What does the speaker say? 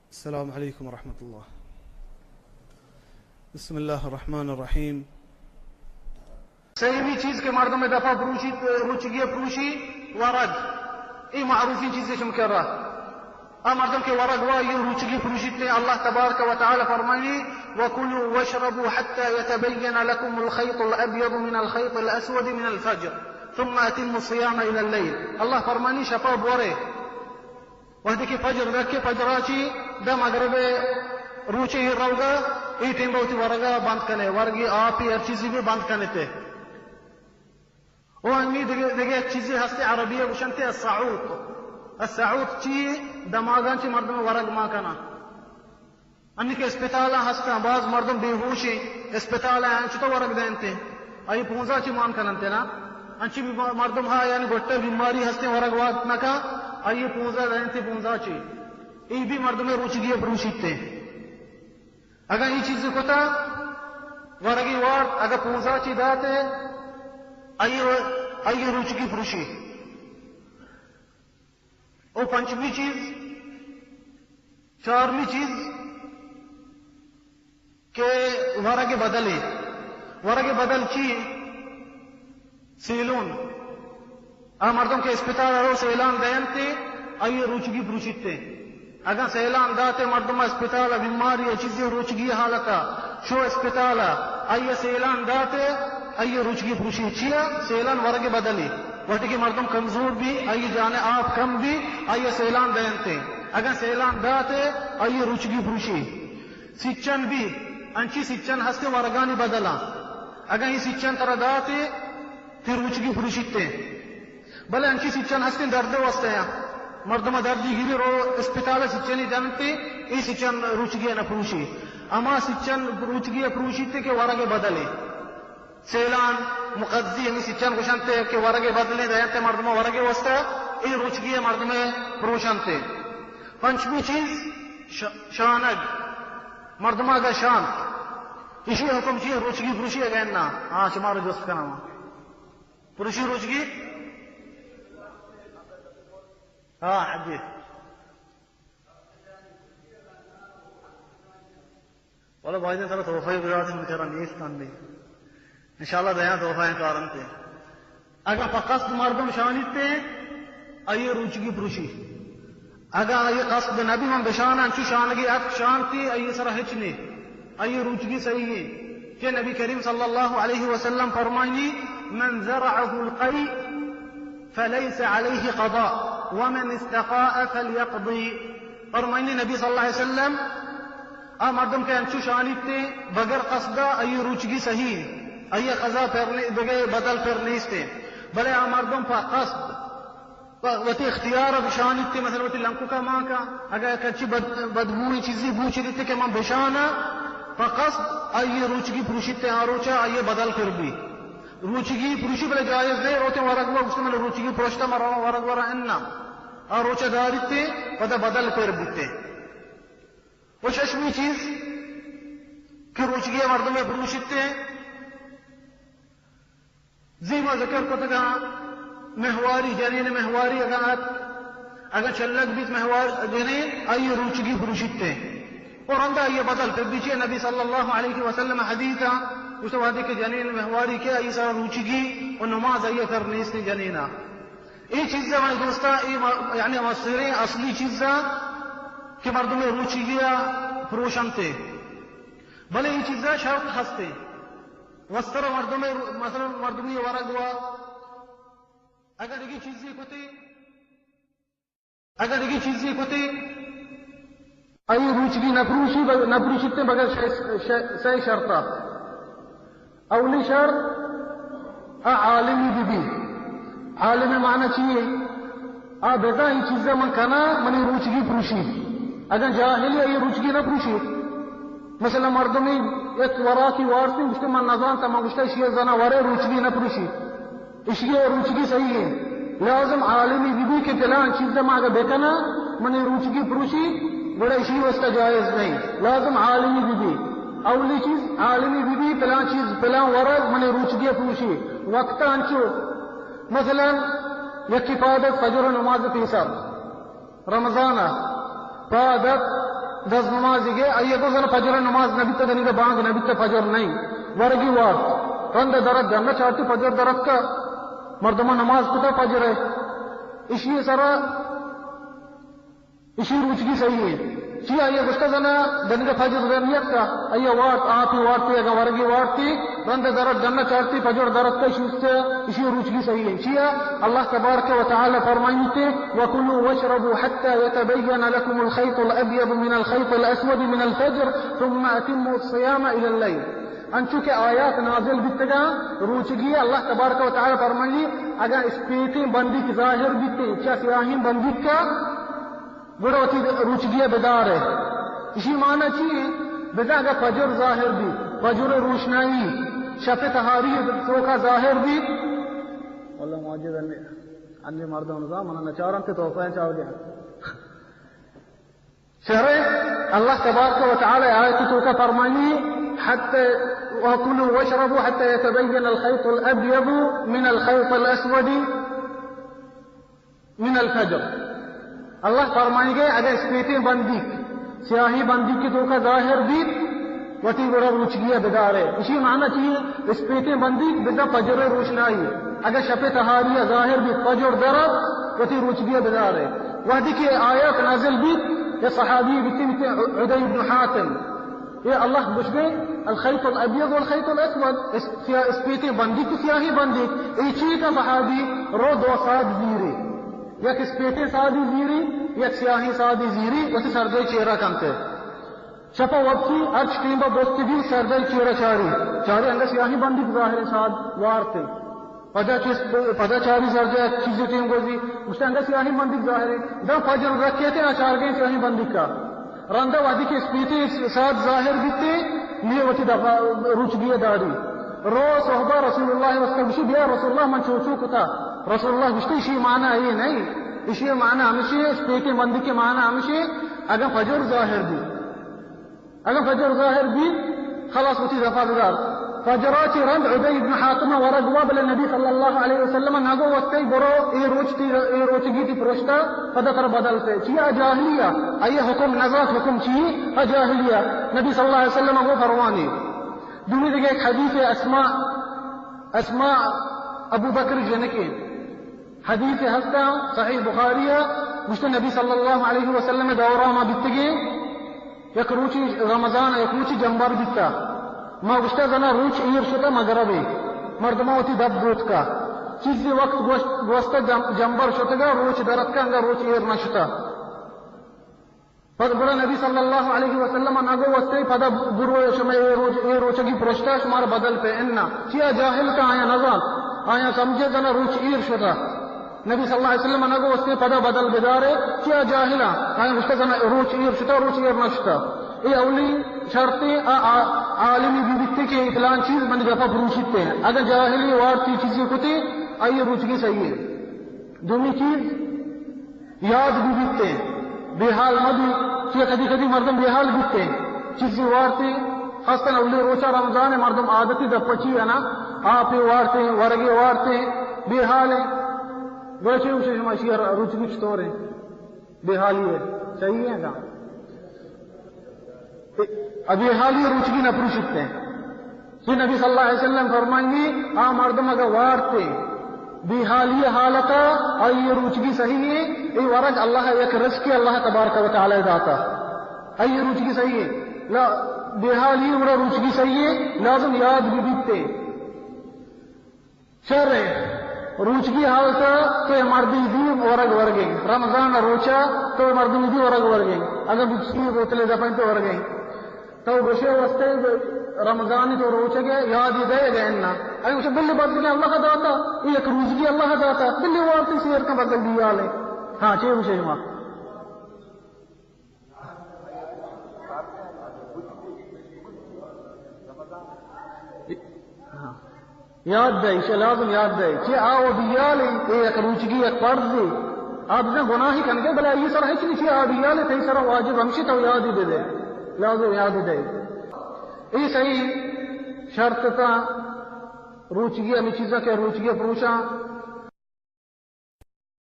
السلام علیکم ورحمۃ اللہ۔ بسم اللہ الرحمن الرحیم۔ سیمی چیز کہ مردم دپا پروشی، روچگی پروشی، ورگ۔ ای معروفین چیزی شم کرا۔ آ مردم کہ ورگ وا، یہ روچگی پروشیتے، اللہ تبارک و تعالی فرمانی: وَكُلُوا وَاشْرَبُوا حَتَّى يَتَبَيَّنَ لَكُمُ الْخَيْطُ الْأَبْيَضُ مِنَ الْخَيْطِ الْأَسْوَدِ مِنَ الْفَجْرِ ثُمَّ أَتِمُّوا الصِّيَامَ إِلَى اللَّيْلِ۔ اللہ فرمانی، شپا بورے، وہدے کہ فجر درکے، فجرا چی داں مغرب روچے روگا، ای ٹیم وتی ورگا بند کنے، ورگی آپی ہر چیزی بھی بند کنے تے۔ او انگی دگہ، دگہ یک چیزے ہستے، عربی گوشنتے السعوط۔ السعوط چی؟ دماغاں چی مردم ورگ ما کنا۔ انی کہ اسپتالاں ہستاں، باز مردم بے ہوشیں، اسپتالاں انچو تو ورگ دینتے، آئی پونزا چی مان کننتے نا۔ انچی بھی مردم ہا، یعنی گٹے بیماری ہستیں، ورگ وات نہ کا، آئی پونزا دینتے، پونزا چی۔ ای بھی مردم روچگی پروشیتے۔ اگاں ای چیز کتا، ورگی وارت، اگاں پونزا چی داتے، آئی، آئی روچگی پروشی۔ او پنچمی چیز، چارمی چیز کہ ورگ بدلے۔ ورگ بدل چی؟ سیلون۔ آ مردم کہ اسپتال رو سیلان دینتے، آئی روچگی پروشیتے۔ اگاں سیلان داتے مردم اسپتال بیماری یا چیزی روچگی حالتا، شو اسپتال، آئی سیلان داتے، آئی روچگی پروشی۔ چیا؟ سیلان ورگ بدلی۔ وقتی کہ مردم کمزور بھی، آئی جان آپ کم بھی، آئی سیلان دینتے۔ اگاں سیلان داتے، آئی روچگی پروشی۔ سچن بھی، انچی سچن ہستے ورگانی بدلا۔ اگاں ای سچن ترا داتے، تی روچگی پروشیتے۔ بلے انچی سچن ہستیں درد واسطے آ۔ مردم دردی گیری رو اسپتال سچنی جنتے، ای سچن روچگی نہ پروشی۔ اما سچن روچگی پروشیتے کہ ورگ بدلے۔ سیلان، مقضی، ہمیں سچن گوشنتے کہ ورگ بدلے، دینتے مردم ورگ واسطے، ای روچگی مردم پروشنتے۔ پنچمی چیز، ش-، شانگ۔ مردم اگا شانت، اشی حکم چی؟ روچگی پروشی اگا نا؟ ہاں، شما رو جست کنم۔ پروشی روچگی؟ ہاں، حدیث۔ والا بھائی نے سارا تحفہ بدات، من کرا نیست انت۔ انشاءاللہ دیاں تحفہ ہیں کارنتے۔ اگاں پہ قصد مردم شانیتے، آئی روچگی پروشی۔ اگاں آئی قصد نبی من بشاناں، چو شانگی ات شانتی، آئی سر ہچ نے، آئی روچگی صحیح ہے۔ کہ نبی کریم صلی اللہ علیہ وسلم فرمائنی: من زرعه القيء فليس عليه قضاء ومن استقاء فليقض۔ فرمائنی نبی صلی اللہ علیہ وسلم، آ مردم کہ انچو شانیتے بغیر قصدا، آئی روچگی صحیح، آئی قضا پر نے، دگہ بدل پر نیستے۔ بلے آ مردم پہ قصد، پہ وتی اختیار بشانیتے، مثلا وتی لنککا مانکا، اگر کچی بد-، بدبوئی چیزی بوچ دیتے کہ من بشانا، پہ قصد آئی روچگی پروشیتے، آ روچا آئی بدل پر بھی۔ روچگی پروشی بلے جائز نہیں، روچے ورگ وا گوشتے من روچگی پروشتا، من رواں ورگ ورا انا۔ آ روچا داریتے، پدا بدل پر بیتے۔ و ششمی چیز کہ روچگی مردم پروشیتے، زی ما ذکر کتگا مہواری، جنین مہواری اگاں ات، اگاں چلگ بیت مہوار جنین، آئی روچگی پروشیتے۔ اور رندا آئی بدل پر بیچے، نبی صلی اللہ علیہ وسلم حدیثا گوشت وہدے کہ جنین مہواری کہ آئی سر روچگی و نماز آئی پر نیست جنینا۔ اے چیزا منی دوستاں، اے ما-، یعنی ہما سریں اصلی چیزا کہ مردم روچگی پروشنتے۔ بلے اے چیزا شرط ہستے۔ وستر مردم، مثلا مردمی ورگ وا اگر دگہ چیزے کتے، اگر دگہ چیزے کتے، آئی روچگی نہ پروشی، نہ پروشیتے بغیر شے، شے، سے شرطا۔ اولی شرط، آ عالمی بی بی۔ عالم معنی چیے؟ آ بزاں ای چیزا من کنا، منی روچگی پروشی۔ اگاں جاہلی، آئی روچگی نہ پروشی۔ مثلا مردمی یک وراکی وارتی، گوشتے من نزانتا، من گوشتا اشی زنا ورے روچگی نہ پروشی۔ اشی روچگی صحیح ہے۔ لازم عالمی بی بی کہ پلان چیز ما اگر بکنا، منی روچگی پروشی، گڑا اشی واسطہ جائز نہیں۔ لازم عالمی بی بی۔ اولی چیز عالمی بی بی، پلان چیز، پلان ورگ منی روچگی پروشی۔ وقت انچو، مثلا یکی پادت فجر نماز پیسر، رمضان پادت دز نمازیگے، آئی ءَ گوشت زانا فجر ءِ نماز نہ بیتہ، دنیگا بانگ نہ بیتہ، فجر نہ ایں۔ ورگی وارت۔ رند ءَ درت ڈن ءَ چارتی فجر درتکہ۔ مردماں نماز کتہ فجر ءِ۔ اشی ءِ سرا اشی روچگی صحیح ایں۔ چی آئی ءَ گوشتہ زانا دنیگا فجر در نیتکہ، آئی ءَ وارت، آپی وارتی، اگاں ورگی وارتی، رند ءَ درت ڈن ءَ چارتی فجر درتکہ، اشی، اشی روچگی صحیح ایں۔ چیا؟ اللہ تبارک و تعالی فرمائیتے، وَكُلُوا وَاشْرَبُوا حَتَّى يَتَبَيَّنَ لَكُمُ الْخَيْطُ الْأَبْيَضُ مِنَ الْخَيْطِ الْأَسْوَدِ مِنَ الْفَجْرِ ثُمَّ أَتِمُّوا الصِّيَامَ إِلَى اللَّيْلِ۔ انچو کہ آیات نازل بیتگاں روچگی، اللہ تبارک و تعالی فرمائیے، اگاں اسپیتیں بندیک ظاہر بیتیں چہ سیاہیں بندیکا، گڑا وتی روچگی ءَ بدار ئے۔ اشی معنی چی ایں؟ بزاں اگاں فجر ظاہر بیت، فجر ءِ روشنائی شپ ءِ تہاری ءِ توکا ظاہر بیت۔ واللہ ماجد انی، انی مردم نزان، من نچارنت، تو پہ چاو دیا۔ شرے، اللہ تبارک و تعالی آیت توکا فرمانی، حتی، وَكُلُوا وَاشْرَبُوا حَتَّى يَتَبَيَّنَ الْخَيْطُ الْأَبْيَضُ مِنَ الْخَيْطِ الْأَسْوَدِ مِنَ الْفَجْرِ۔ اللہ فرمائیگے، اگہ اسپیتیں بندیک، سیاہیں بندیک کہ توکا ظاہر بیت، وتی گڑا روچگی ءَ بدار ئے۔ اشی معنی چی ایں؟ اسپیتیں بندیک بزاں فجر ءِ روشنائی۔ اگہ شپ ءِ تہاری ءَ ظاہر بیت، فجر در ات، وتی روچگی ءَ بدار ئے۔ وہدے کہ آیات نازل بیت، یک صحابی بیتیں، بیتیں عدی ابن حاتم۔ اے اللہ گوشگے، الخیط الابیض والخیط الاسود، اس-، سیاہ، اسپیتیں بندیک و سیاہیں بندیک۔ اے چی کہ صحابی رو دو ساد زیری۔ یک اسپیتیں سادی زیری، یک سیاہیں سادی زیری، وتی سرجائی چیرا کنتے۔ شپا وپسی، ہرچ ٹیمبا بوستی بی، سرجائی چیرا چاری۔ چاری انگا سیاہیں بندیک ظاہریں ساد وارتے۔ پدا چست، پدا چاری سرجائی چیزے ٹیم گوزی، گوشتے انگا سیاہیں بندیک ظاہریں۔ دا فجر رکیتے آ چارگیں سیاہیں بندیکا۔ رندا وہدی کہ اسپیتیں ساد ظاہر بیتے، نی وتی دفا روچگی داری۔ رو صحبا رسول اللہ واسطہ گوشی، بیا رسول اللہ من چوچو کتا۔ رسول اللہ گوشتے، اشی معنی اے نہیں۔ اشی معنی ہمشی، اسپیتیں بندیک معنی ہمشی، اگاں فجر ظاہر بی۔ اگاں فجر ظاہر بی، خلاص وتی دفا بدار۔ فجرا چی رند عدی ابن حاتم ورگ وا، بلے نبی صلی اللہ علیہ وسلم نگو وستے برو، اے روچ تی، اے روچگی تی پرشتا، پدا تر بدل سے۔ چیا؟ جاہلیا، آئی حکم نزات، حکم چی؟ آ جاہلیا۔ نبی صلی اللہ علیہ وسلم گو فرمانی۔ دومی دیگہ ایک حدیث اسماء، اسماء ابو بکر جنکے۔ حدیث ہستا صحیح بخاری ءَ، گوشتے نبی صلی اللہ علیہ وسلم دورا ما بیتگیں، یک روچی رمضان، یک روچی جمبر بیتا۔ ما گوشتا زنا روچ ایر شتا مغربے، مردما وتی دپ دوتکا۔ چیزی وقت گوشت، گوستا جم-، جمبر شتگا، روچ درتکا، انگا روچ ایر نشتا۔ پد گڑا نبی صلی اللہ علیہ وسلم نگو وستے، پدا برو شما اے روچ، اے روچگی پرشتا شمارا بدل پہ انا۔ چیا؟ جاہل تا، آیا نزان، آیا سمجھے زنا روچ ایر شتا۔ نبی صلی اللہ علیہ وسلم نگو وستے پدا بدل بدارے، چیا؟ جاہلا، آیا گوشتا زنا روچ ایر شتا، روچ ایر نشتا۔ اے اولی شرطیں آ، آ، عالمی بی بیتے کہ فلان چیز منی گپا پروشیتے۔ اگہ جاہلی وارتی چیزی کتے، آئی روچگی صحیح ہے۔ دومی چیز، یاد بہ بیت، بے حال مہ بیت، چیا کدی کدی مردم بے حال بیت، چیزی وارتے، خاصتاً اولی روچا رمضان ہے، مردم عادتی دپچی ہے نا، آپے وارتے، ورگے وارتے، بے حال ہے۔ گوڑا چے گوشے شما اشی روچگی چطور ہے؟ بے حالی ہے، صحیح ہے نا؟ ابے حالی روچگی نہ پروشتے۔ کہ نبی صلی اللہ علیہ وسلم فرمائنی، آ مردم اگہ وارتے بے حالی حالتا، آئی روچگی صحیح ہے، اے ورگ اللہ یک رزقی اللہ تبارک و تعالی داتا۔ آئی روچگی صحیح ہے۔ لا، بے حالی گڑا روچگی صحیح ہے، لازم یاد بہ بیتے۔ شر ہے۔ روچگی حالتا تو اے مردی دی ورگ ورگیں۔ رمضان روچا تو اے مردی دی ورگ ورگیں۔ اگہ بچی بوتلے دپن تو ورگیں۔ تو گوشے واسطے رمضان تو روچگے یادی دے گئے نا۔ اے گوشے بلے بدلے اللہ داتا، اے یک روچگی اللہ داتا، بلے وارتی سیر کا بدل دی آلے۔ ہاں، چے گوشے ما؟ ہاں۔ یاد دے، ایشی لازم یاد دے۔ چے آ و دیال اے یک روچگی یک فرض اے۔ آ بزاں گناہی کنگے، بلے آئی سر ہچ نہیں، چے آ دیال اے، تئی سر واجب ہمشی تو یاد ہی دے دے۔ لازم یاد دے۔ اے صحیح شرط تا روچگی ہمیں چیزاں کہ روچگی پروشاں۔